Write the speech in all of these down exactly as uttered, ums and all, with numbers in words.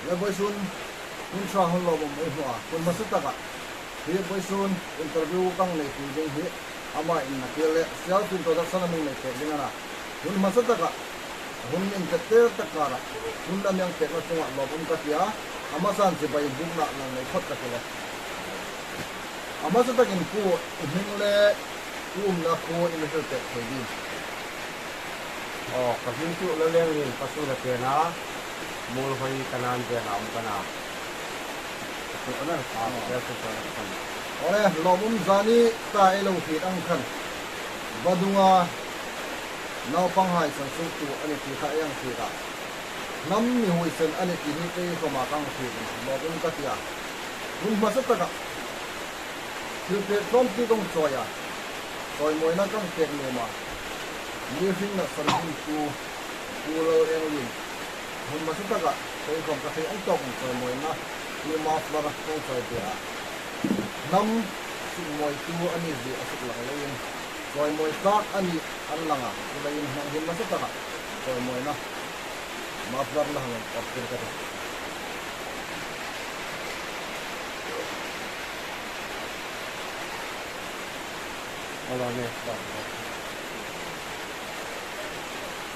Le vawisun hun ṭha hun lawmum ei hmu a, hun hmasa taka hi vawisun interview kan nei ti ding hi ama inna kir le self introduction a mi nei pek ding a na. Hun hmasa taka hun inzet te tak kara hun a mi hang pekna chunga lawmum ka ti a, a hmasan chibai bukna lang nei phawt ka ti le. A hmasa takin pu i hming le pu umna khuo i mi hril pek thei ding. Aw, ka hming chu Lallenglien Pasulatena, Muolhoi Kanan vena um ka na. Chu a na, a, aw. Self introduction. Aw le, lawmum, zani ta ei lo hriet ang khan vadunga naupanghai sansuoktu a ni ti kha ei hang hriet a. Hnam mi huoisen a ni ti hi kei khawma ka hang hriet, lawmum ka ti a. Hun hmasa taka thilpek tlawmte ka hang chawi a, chawimawina ka hang pek nuom a. Mi hringna sanhimtu Pu Lallenglien, hun hmasa taka kei khawm ka thei ang tawk chawimawina hi muffler ka hang chawi ve a. Hnam sukmawitu a ni zie a suklang leiin chawimawi tlak a ni an lang a, chuleiin hnam hun hmasa taka chawimawina muffler la hang awm tir ka ti. Hello, ne.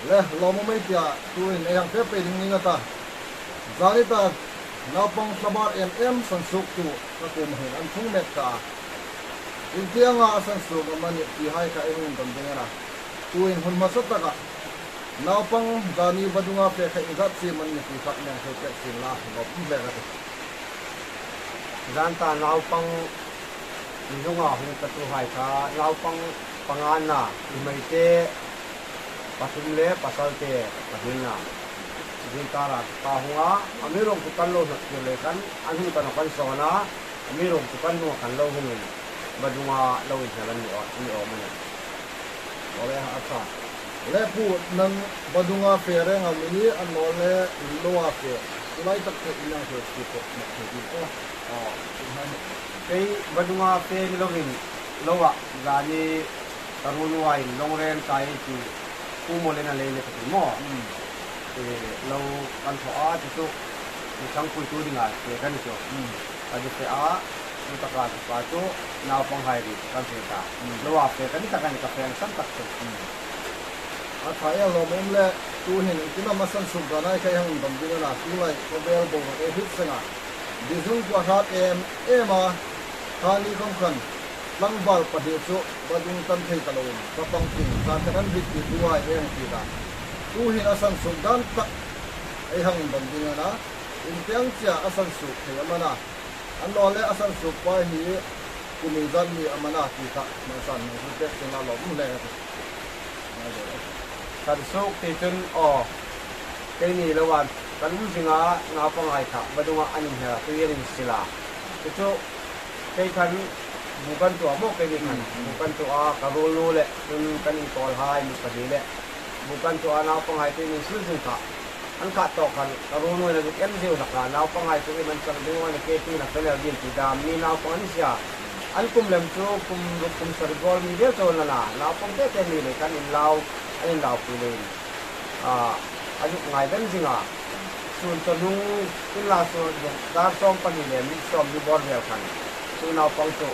Le, lawmum ei ti a, tuhin ei hang fe pei ding ni naw ta. Zani ta naupang thlabar em em sansuoktu ka kuoma hin an tlung mek ta. Ieng tienga a sansuok am a ni ti hai kha ei hung indawn ding a na. Tuhin hun hmasa taka naupang zani vadunga fe kha iengzat chiem am a ni ti kha mi hang hril pek sien la, lawmum hle ka ti. Zan ta naupang mi hung a, hung tatuhai kha naupang panga an na, nuhmeite pathum le pasalte pahni an na. Zingkara ka hung a, amiruokchu kan lo hnawt kir lei khan an hung ta naw kan sawn a, amiruokchu kan hung a kan lo hungin vadunga lo inhnel an ni aw, ni awm a nih. Aw le, a ṭha. Le pu, nang vadunga fe reng am i ni, annawleh loa fe? Chu lai tak te i mi hang hril suk pek thei ding aw. Aw, chu hai. Kei vadunga fe ni loin, loa zani ka ruolnuin long rent kai ti, Pu Mawlena lei le ka ti maw. Hmm. Eh, lo kan thaw a, chu chu mi ṭhangpuitu dinga fe ka ni chu. Hmm. Ka ni fe a, chu taka chu pa chu naupanghai ri kan fe ta. Hmm. Loa fe ka ni tak a ni, ka fe ang san tak chu. Hmm. A ṭha, ei lawmum le, tuhin iengtin am a sansuok dan hai kha ei hang indawn ding a na, tulai khawvel boruok ei hriet seng a. Dizung chu a hrat em em a, kha ni khawm khan tlangval pahni chu vadung tan thei ta loin, va pang ting, kha khan an hriet ti tu hai ei hang hriet a. Tuhin a sansuok dan tak ei hang indawn ding a na, ieng tieng chea a sansuok thei am a na. Annawleh a sansuok pa hi kum iengzat mi am a na ti kha, hmasan hang hril pek sien la, lawmum hle ka ti. Sansuok ti chun, aw, keini loa kan um zing a, naupanghai kha vadunga an inhnel a, tuhin an insil a. Chu chu, kei khan bu kan tuok maw, keini khan. Hmm. Bu kan tuok a, ka ruolnu le, chun kan inkawlhai mi pahni le bu kan tuok a, naupanghai te an insil zing kha. An khat tawk khan ka ruolnuin a zuk en ziu hlak a, naupanghai chu iem an chang ding a ni, kei tuhin a fe lem ding ti dam ni, naupang an sia. An kum lem chu kum ruk kum sari bawr mi vel chau an na, naupang te te ni le kan inlau, an inlaupui leiin, a, a zuk ngai lem zing a. Sun chawhnung, inla sun dar sawm pahni le minute sawmli bawr vel khan chu naupang chu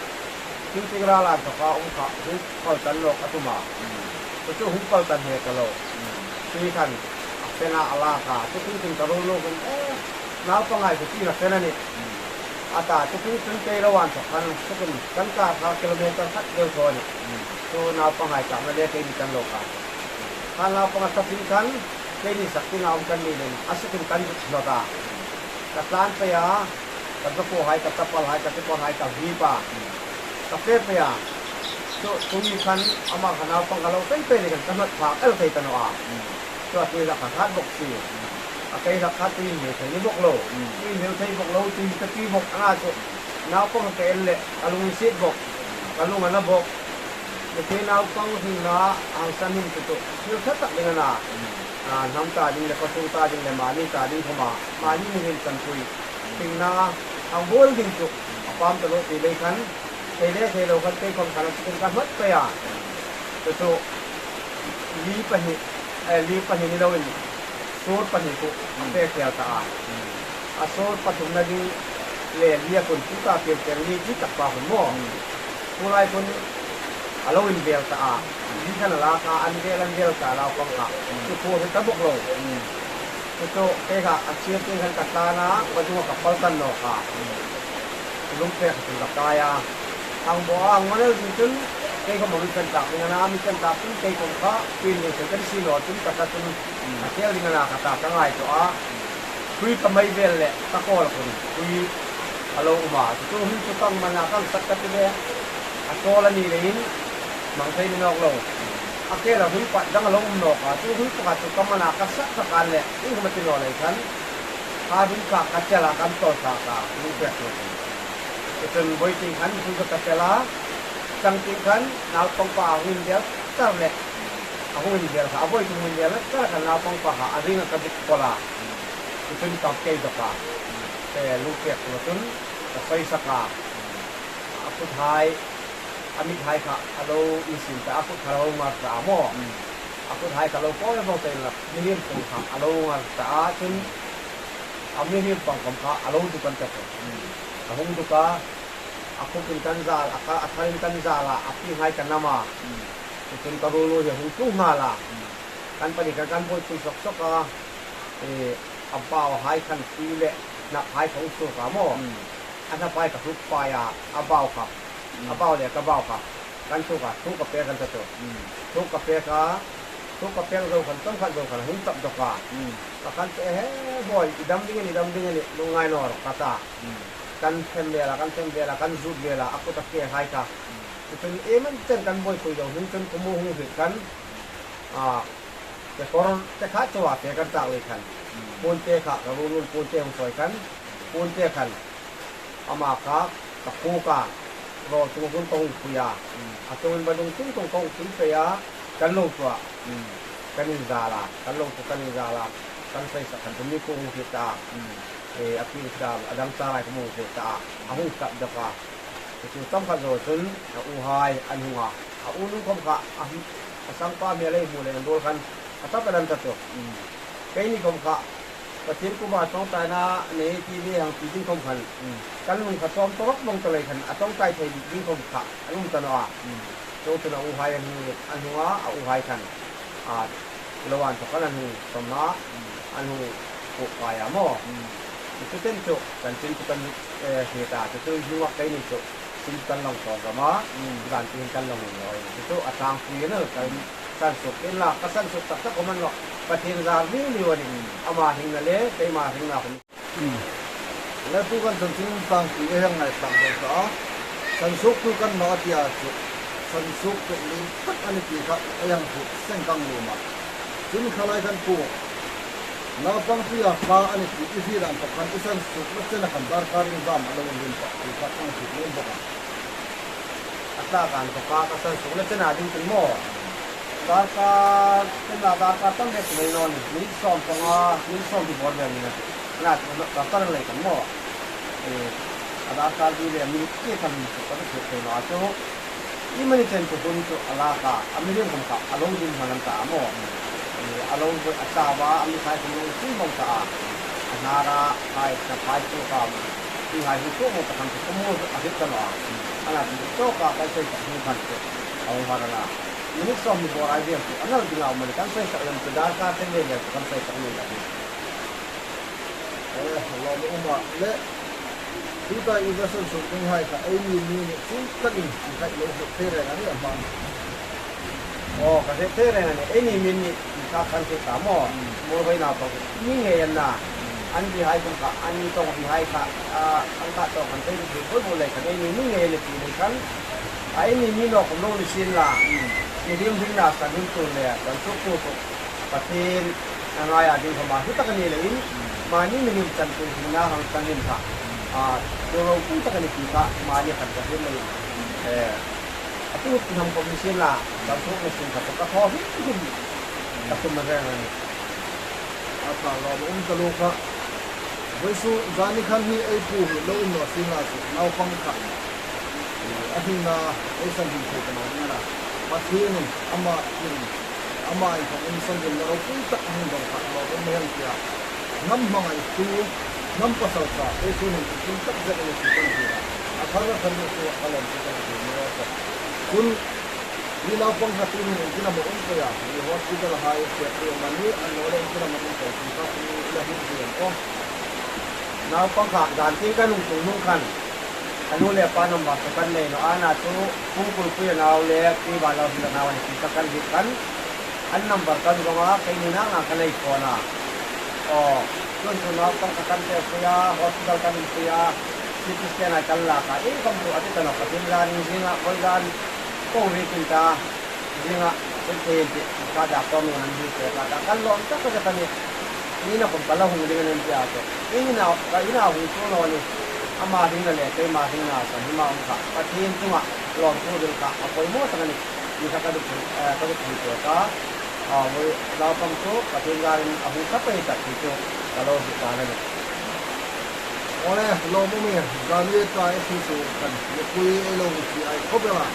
thingthing ral a inthawka um kha, hung paltan nawk a tum a. Chu chu hung paltan hne ta lo. Chu hi khan a fena a lak a, chu tingting ka ruolnu hin, eh, naupanghai chu tiin a fen a nih, a ta. Chu tingting kei lo an thawk khan, chu kum kan kar kha kilometer khat vel thaw a nih. Chu naupanghai kha ma le keini kan lo kar. Kha naupang a ta pin khan, keini sak tinga um kan ni leiin, a sakin kan zuk hnawt a. Ka tlan pei a, ka zakuohai, ka chapalhai, ka kekawrhai ka vip a. Ka fe pei a. Chu, chu hi khan ama kha naupang ka lo fe pei ni khan ka hnawt phak el thei ta naw a. Chu a tui hlak kha hrat bawk si. A kei hlak kha tui inhmil thei ni bawk lo. Tui inhmil thei bawk lo, tui ka tui bawk a na chu. Naupang ka en le, ka lung insiet bawk. Ka lung a na bawk. Mipui naupang hringna hang san hin chu chu thil ṭha tak ding a na. A, hnam ta ding le, khawsung ta ding le, mani ta ding khawma, mani mi hrim sanpui hringna hang bawl ding chu a pam ta lo ti lei khan, thei le thei lo khan kei khawm khan a chu kum ka hnawt pei a. Chu chu li pahni, eh, li pahni ni loin, sur pahni chu a pek hial ta a. A sawl pathumna ding le lia khun tuta pian pian ni chi tak pa khun maw. Tulai khun a lo invel ta a. Ni khan a lak a, an vel, an vel ta, naupang kha. Chu khu hi ta bok lo. Chu chu kei kha a chir tieng khan ka tlan a, ka dung ka pal tan nawk a. Lungpek kha chun ka kai a. Hang bo a, hang manel ding chun, kei khawm a mi chen tak ding a na, mi chen tak chun, kei khawm kha, tuin ding chun kan si naw chun, ka ta chun, a tel ding a na, ka ta ka ngaituo a. Hrui ka mai vel le, ka kawl khun, hrui a lo um a. Chu hrui chu ka hang man a, ka hang sat ka ti le, a chawl a ni leiin, hmang thei ni nawk lo. A kela hrui pat dang a lo um nawk a, chu hrui pakhat chu ka man a, ka sat ka kan le, ieng khawm a ti naw lei khan, kha hrui kha ka chel a, kan tawl sa ka, lungpek chu. Chun voi tieng khan hrui kha ka chel a, chang tieng khan naupang pa a hung invel tar le, a hung invel kha, a voi chu hung invel tar khan naupang pa kha, a ring a ka buk pawl a. Chun ka kei dawk a. E, lungpek chu chun, ka sawisak a. A kut hai, a mit hai kha, a lo insin ta, a kut kha a lo ngar ta a maw. A kut hai kha lo pawi vawng ta inla, mihriem pang kha, a lo ngar ta a, chun, a mihriem pang khawm kha, a lo duk an ta chu. A hung duk a, a khupin kan zal, a kha, a tharin kan zal a, a pieng hai kan nam a. Chun ka ruol hi a hung tlung nghal a. Kan pahni khan kan buoipui sawk sawk a. E, a bau hai khan tui le hnap hai kha hung suok a maw. A hnap hai kha hruk pai a, a bau kha. A bau le ka bau kha. Kan hruk a, hruk ka pek kan ta chu. Hruk ka pek a, hruk ka pek zo khan, chawmkhat zo khan, hung tap dawk a. Ka kan pe he, boi, i dam ding a nih, i dam ding a nih, lungngai naw rawh, ka ta. Kan them vel a, kan them vel a, kan zut vel a, a kut a ke hai kha. Chun, e man chen kan buoipui zo, hin chun kumu hung hit khan. A, kekawr te kha chu a pe kan tak lei khan. Puon te kha, ka ruol puon te hung sawi khan. Puon te khan. Ama kha, ka puk a, rawl chung hun ka hung pui a. A chungin vadung chung chung ka hung pui pei a, kan lo ṭhuoi a. Kan inzal a, kan lo ṭhuoi kan inzal a, kan sawisak khan chu mi kuo hung hriet ta a. E, a pieng sa, a dang chang ai kuo hung hriet ta a. A hung tap dawk a. Chu chawmkhat zo chun, a u hai an hung a. A u nu khawm kha, a, a sangpa hmel ei hmu le an ruol khan, a tap an ta chu. Keini khawm kha, Pathien kuoma ṭawngṭaina nei ti le hang ti ding khawm khan. Kan lung kha sawm ta rawp vawng ta lei khan, a ṭawngṭai thei ding khawm kha, an um ta naw a. Chuong chun a u hai an hung, an hung a, a u hai khan. A, lo an thaw khan an hung sawm a, an hung puk kai a maw. Chu ten chu, kan chin chu kan, e, hriet a, chu chu hnunga keini chu, chin kan lo sawm ram a, zan tin kan lo hung naw a. Chu chu a tlangpui a nih, kan sansuok inla, ka sansuok tak tak khawm a ni nawh. Pathien zar hliu hliu a nih. Ama hringna le, keima hringna khawm. Le tu kan chanchin tlangpui ei hang ngaithlak bawk ta a. Sansuoktu kan nih a ti a chu. Sansuoktu lien tak a nih ti kha ei hang hriet seng ka nuom a. Chun kha lai kan pu. Naupangpui a hla a nih ti i hriet ang tak khan i sansuokna chena khan darkar in zam a lo um rim tak ti kha ei hang hriet nuom bawk a. A tlak ang tak kha ka sansuokna chena ding chun maw. Darkar, chena darkar tam mek nei naw ni. Minute sawm panga, minute sawmhni bawr vel ni na. Na, darkar lei kan maw. E, a darkar ding le minute ke kan ni chu ka hriet thei naw a chu. Iemani chen chu hun chu a lak a, a mihriem khawm kha a lo ding hman an ta a maw. E, a lo, a chau a, a mi khai khawm lo chin vawng ta a. A hnar a, khai, a khai chu kha. Ti hai hi chu maw ka tham chu kuo maw a hriet ta naw a. Ana ti chu ka kan sawisak hnu khan chu. A hung har a na. Minute sawmhni bawr ai vel chu a nal ding a um a nih, kan sawisak lem chu darkar chen vel vel chu kan sawisak lem a nih. E, lawm a um a le. Tuta i va sansuok ding hai kha eini mi ni chin takin i khai lo hriet thei reng a nih a hmang. Aw, ka hriet thei reng a nih. Eini mi ni ti kha kan hriet ta maw. Muolhoi naupang mi ngei an na. An bihai khawm kha, an tawng bihai kha, a, an kha tawng kan thei dik boi boi lei khan eini mi ngei a nih ti lei khan. A, eini mi naw khawm lo ni sien la. Mihriem hringna san hun tur le, kan suk tu suk. Pathien a ngai a ding khawma hi tak a ni leiin, mani mihriem chan tur hringna hang kan hin kha. A, chu ropui tak a ni ti kha, mani khan ka hriet leiin. E, a tu tu ham khawm ni sien la, kan suk ni sien kha, ka thaw hrim hrim. Ka tum a reng a nih. A tlak lo um ta lo kha. Vawisun zani khan hi ei pu hi lo um naw sien la chu, naupang kha. A hringna ei sanhim thei ta naw ding a na. Pathienin ama in, ama in khawm in sanhimna ropui tak a hung dawng kha lo um a hang tia. Hnam hmangaitu, Hnam pasal kha, ei chu nun chu tum tak zet a ni ti kan ti a. A thar a thar ni chu a lawm chu kan ti ni raw se. Chun, hi naupang kha tu hin engtin am a um pei a, hi hospital-a hai a pek pei a ni, annawleh engtin am a um pei ti kha tu la hin ti an aw. Naupang kha dan tieng kan hung tlung hnung khan, a nu le pa number chu kan nei naw a, a na chu Pu Kulpui a nau le Pi Vanlalhmil a nau a ni ti kha kan hriet khan, an number kan zawng a, keini nang nang kan hei phone a. Aw, chuong chu naupang kha kan telpui a, hospital kan inpui a, C T scan-a kan lak a, iengkhawm chu a ti ta nawh, Pathien zarin zinga, vawi zan, ko ri tin ta, zinga, kan thei ti, ka dak pawm an hriet pek a, ka kan lawm tak tak a ta ni. Nina khawm ka la hung ding a nih ti a te. Ina, ka ina hung chu naw ni. Ama hringna le keima hringna kha hi ma um kha. Pathien chunga lawmthu hril kha a poimaw tak a nih. Ti kha ka duthun, eh, ka duthun pek a. A, vawi naupang chu Pathien zarin a hung ta pei tak ti chu ka lo hriet dan a nih. Aw le, lawmum e, zanita ei thil su khan, mipui ei lo hung ti ai khawp el a.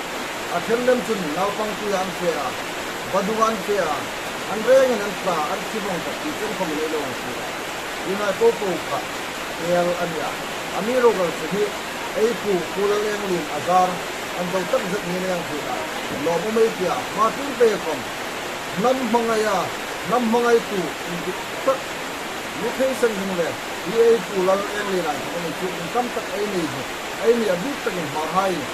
A ṭhen lem chun naupangpui an fe a, vadung an fe a, an rengin an tla, an thi vawng tak ti chen khawmin ei lo hung ti a. Hi ngai po po kha, hel a ni a. Amiruokchu hi, ei pu, Pu Lalenglien a zar, an zo tak zet ni leng ti a. Lawmum ei ti a, hma tieng pei khawm, hnam hmangaia, hnam hmangaitu, indik tak, mi thei seng hung le, hi ei Pu Lalenglien an thawk a ni chu, inkam tak ei nei hi, ei ni a bik takin hmanghai ni,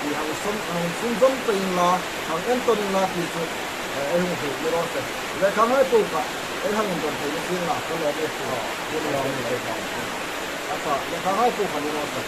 ti hang sawm, hang sunzawm pei inla, hang entawn inla ti chu, eh, ei hung hril ni raw se. Lekhanghai po kha, ei hang indawn thei ni sienla, ka lawm ei pu. Ni lawm ei pu. A ta, lekhanghai po kha ni raw se.